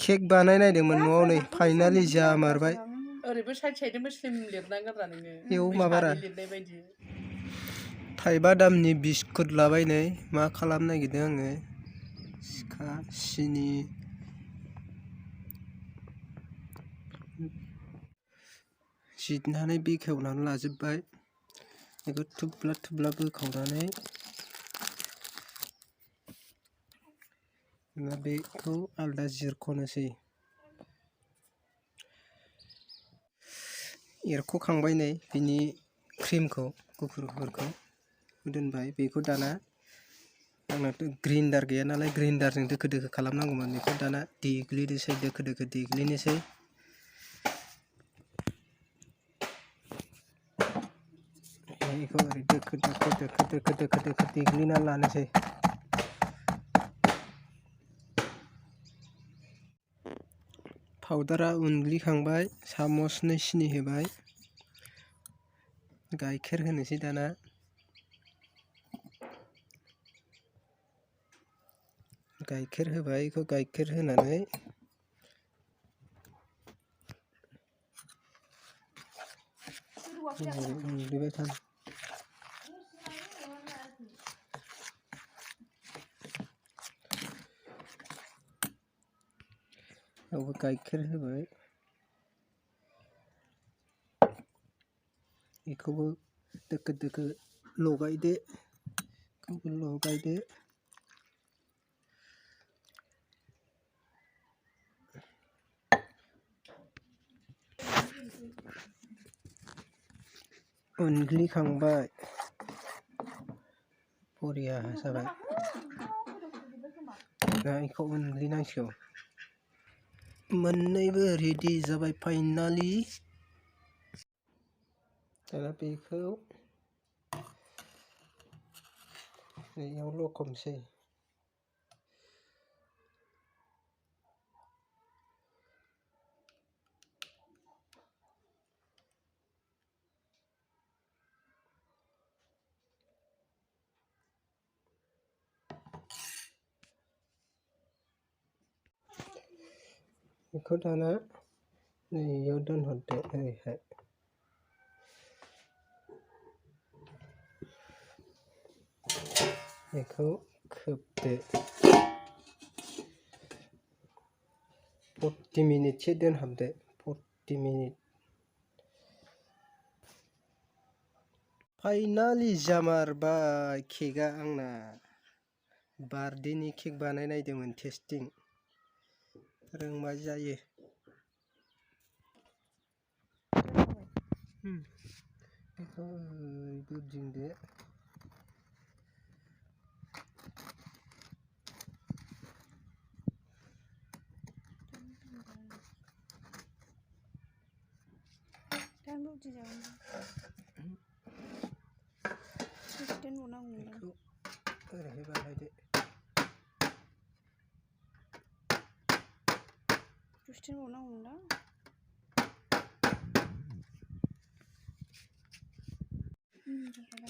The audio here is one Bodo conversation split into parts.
केक बानायनायदोंमोन न'आव नै फाइनालि जामारबाय ओरैबो साइड साइडजोंबो स्लिम लिरनांगोन रा नोङो बेयाव माबारा लिरनाय बायदि थाइबा दामनि बिस्कुट लाबाय नै मा खालामनो नागिरदों आङो सिखा सिनि जिरनानै बेखेवनानै लाजोब्बाय बेखौ थुब्ला थुब्ला बोखावनानै बेखौ आलदा जिरख'नोसै एरख'खांबाय नै बिनि क्रिमखौ गुफुरफोरखौ दोनबाय बेखौ दाना आंनाथ' ग्रिन्डार गैया नालाय ग्रिन्डारजों दोखो दोखो खालामनांगौमोन बेखौ दाना देग्लिनोसै दोखो दोखो देग्लिनोसै बेखौ ओरै दोखो दोखो दोखो दोखो दोखो दोखो देग्लिना लानोसै पाउडारा उनग्लिखांबाय सामसनै सिनि होबाय गाइखेर होनोसै दाना गाइखेर होबाय बेखौ गाइखेर होनानै उनग्लिबाय था बेयावबो गाइखेर होबाय बेखौबो दोखो दोखो लगायदो बेखौबो लगायदो उनग्लिखांबाय बरिया जाबाय दा बेखौ उनग्लिनांसिगौ मोननैबो रेडि जाबाय फाइनालि दाना बेखौ बेयाव लखबनोसै बेखौ दाना नैयाव दोनहरदो ओरैहाय बेखौ खोबदो 40 मिनिटसो दोनहाबदो 40 मिनिट फाइनालि जामारबाय केकआ आंना बार्थडेनि केक बानायनायदोंमोन टेस्टिं रोंबा जायो बेखौ गिदिंदो बेखौ ओरैहाय बानायदो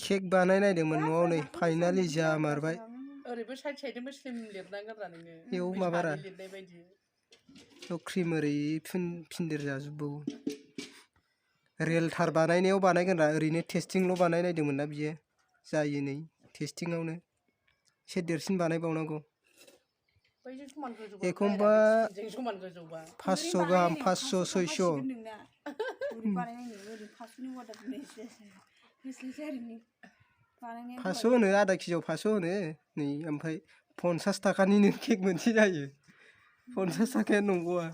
केक बानायनायदोंमोन न'आव नै फाइनालि जामारबाय ओरैबो साइड साइडजोंबो स्लिम लिरनांगोन रा नोङो बेयाव माबारा लिरनाय बायदि बेयाव क्रिम ओरै फिनदेर जाजोबबावो रेलथार बानायनायाव बानायगोन रा ओरैनो टेस्टिंल' बानायनायदोंमोन ना बियो जायो नै टेस्टिंआवनो एसे देरसिन बानायबावनांगौ एखमबा 500 गाहाम 500 600 500 होनो आधा केजियाव 500 होनो नै ओमफ्राय 50 थाखानिनो केक मोनसे जायो 50 थाखायानो नंबावा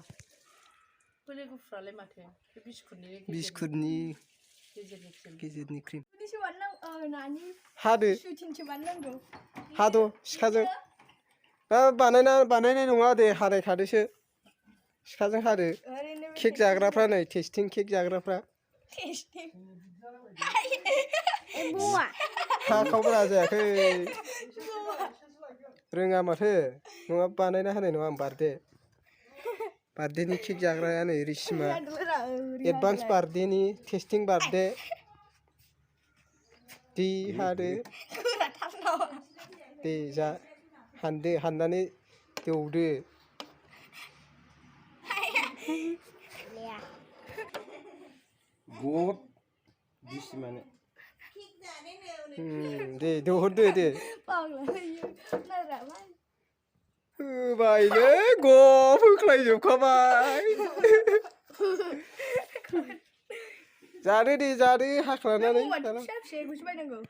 बिस्कुटनि गेजेरनि क्रिम हादो सिखाजों बानायनाय नङा दे हानायखादोसो सिखाजों हादो केक जाग्राफ्रा नै टेस्टिं केक जाग्राफ्रा हाखावब्रा जायाखै रोङा माथो नङा बानायना होनाय नङा आं बार्थडेनि केक जाग्राया नै रिसिमा एडभान्स बार्थडेनि टेस्टिं बार्थडे दे हादो दे जा हानदो हाननानै एवदो गद दिसि माने दे दहरदो दे होबायलै गब होख्लायजोबखाबाय जादो दे जादो हाख्लानानै फिसा फिसाखौसो बायनांगौ